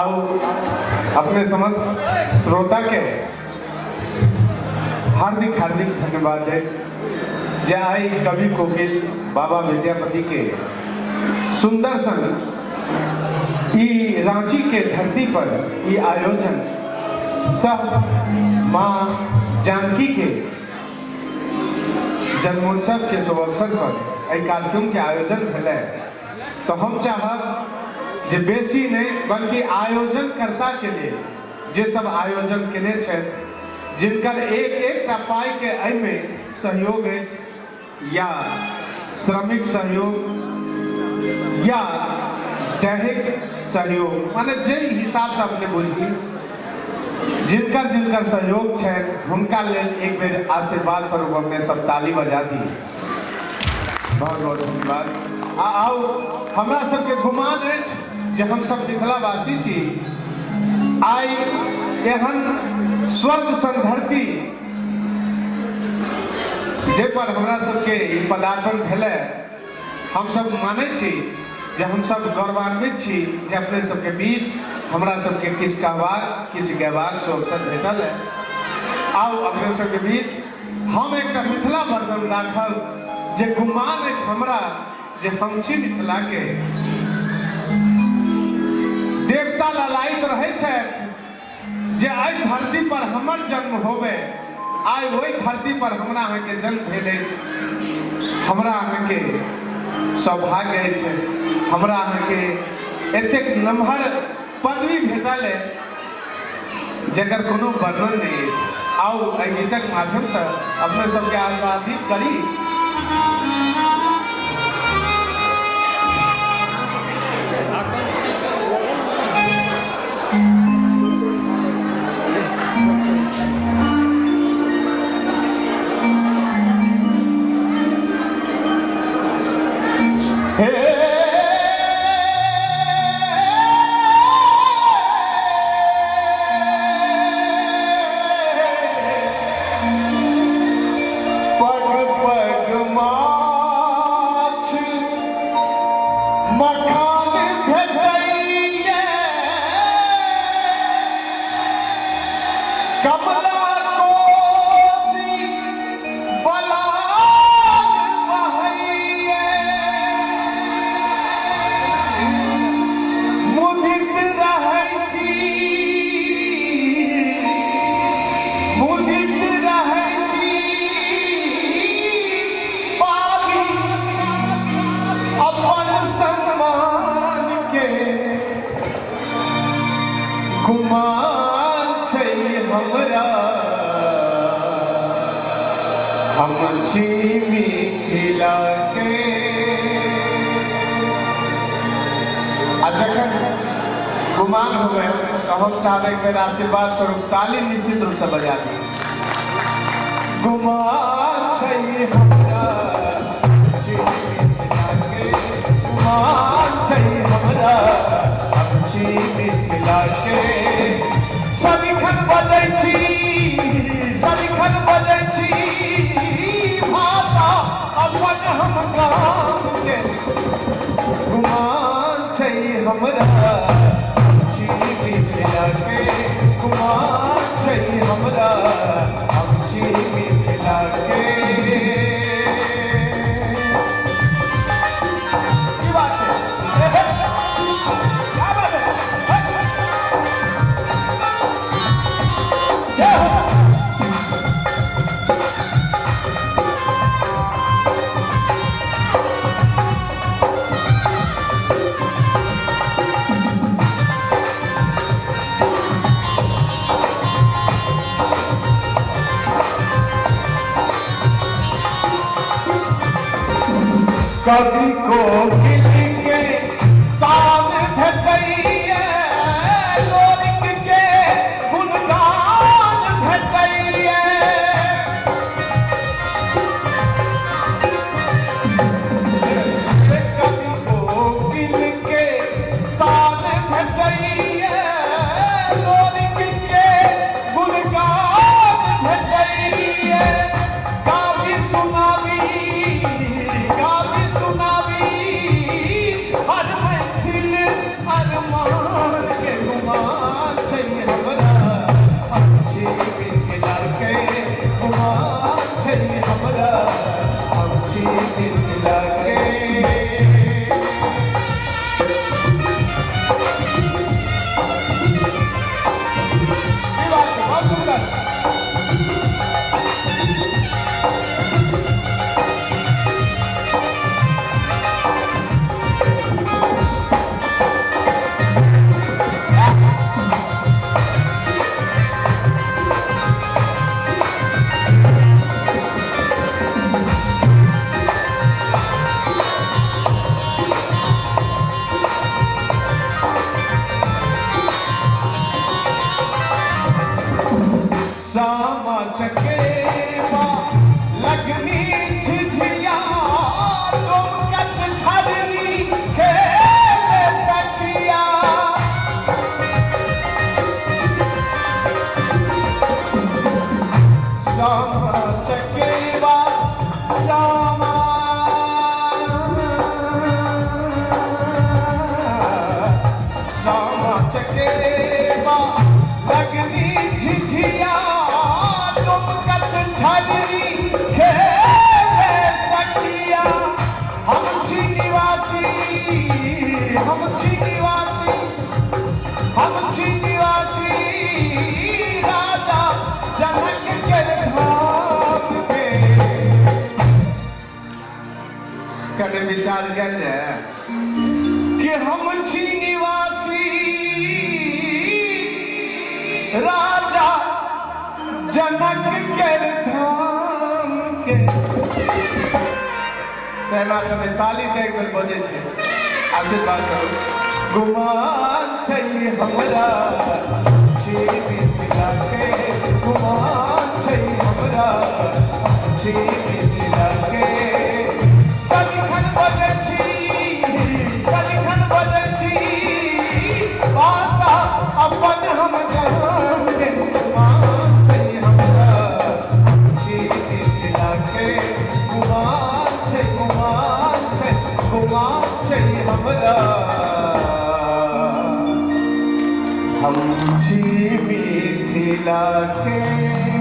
आउ अपने समस्त श्रोता के हार्दिक हार्दिक धन्यवाद दे जे आई कवि कोकिल बाबा विद्यापति के सुंदर सन ई रांची के धरती पर ई आयोजन सब माँ जानकी के जन्मोत्सव के शुभ अवसर पर एहि कार्यक्रम के आयोजन भेलै। तो हम चाहब जे बेसी नहीं बल्कि आयोजनकर्ता के लिए जे सब आयोजन केने छथि, जिनकर एक एक टा पाई के एहिमे सहयोग अछि या श्रमिक सहयोग या दैहिक सहयोग, माने जे हिसाब से अपने बुझी, जिनकर जिनकर सहयोग छनि हुनका लेल एक बेर आशीर्वाद स्वरूप अपने सब ताली बजा दी। बहुत बहुत धन्यवाद। आ आउ हमरा सबके गुमान अछि जे हम सब मिथिलावासी छी, आइ एहन स्वर्ग सन धरती जाहि पर हमरा सबके ई पदार्पण भेलै, हम सब मानै छी जे हम सब गौरवान्वित छी जे अपने सबके बीच हमरा सबके किछु कहबाक किछु गयबाक से अवसर भेटल है। आउ अपने सबके बीच हम एकटा मिथिला वर्णन राखब जे गुमान अछि हमरा जे हम छी मिथिला के। देवता ललायित रहै छथि जे एहि धरती पर हमर जन्म होवे, आइ ओहि धरती पर हमरा अहाँके जन्म भेल अछि। हमरा अहाँके सौभाग्य अछि, हमरा अहाँके एतेक नमहर पदवी भेटल है जकर कोनो वर्णन नहि अछि। आउ एहि गीतक माध्यमसँ अपने सबके आह्लादित करी। हे पग पग माछ मखान भेटैये, कमला कोसी बलान बहैये, मुदित रहै छी, मुदित रहै छी पाबी अपन सम्मान के, गुमान छै हमरा हम छी मिथिला के। आ जखन गुमान होवे तो हम चाहबै एक बेर आशीर्वाद स्वरूप ताली निश्चित रूप से बजा दी। गुमान छै हमरा छी मिथिला के, गुमान छै हमरा हम छी मिथिला के। सदिखन बजै छी, सदिखन बजै छी भाषा अपन हम गाम के, गुमान छै हमरा छी मिथिला के, गुमान छै हमरा हम छी मिथिला के। की बात छै? हे, हे। क्या बात है? हे। जय हो। कवि कोकिल के तान भेटैये, लोरिक के गुणगान भेटैये। कवि कोकिल के तान भेटैये, लोरिक के गुणगान भेटैये। गाबी सुनाबी, गाबी सुनाबी मिथिला के। ई बात छै, बहुत सुंदर। सामा चकेवा लगनी झिझिया, तुम कछ छड़नी खेल सखिया। सामा चकेवा, सामा, सामा चकेवा लगनी झिझिया, तुम कच छजनी खेल सखिया। हम छी निवासी, हम छी निवासी, हम छी निवासी राजा जनक के धाम के। कने विचार कयल जाय कि हम छी निवासी राजा जनक के धाम के। तेना तने ताली तऽ एक बेर बजै छै, आशीर्वाद स्वरूप। गुमान छै हमरा छी मिथिला के, गुमान छै हमरा छी मिथिला के। सदिखन बजै छी, सदिखन बजै छी भाषा अपन हम जान के। गुमान छै हमरा छी मिथिला के, गुमान छै, गुमान छै, गुमान छै हमरा हम छी मिथिला के।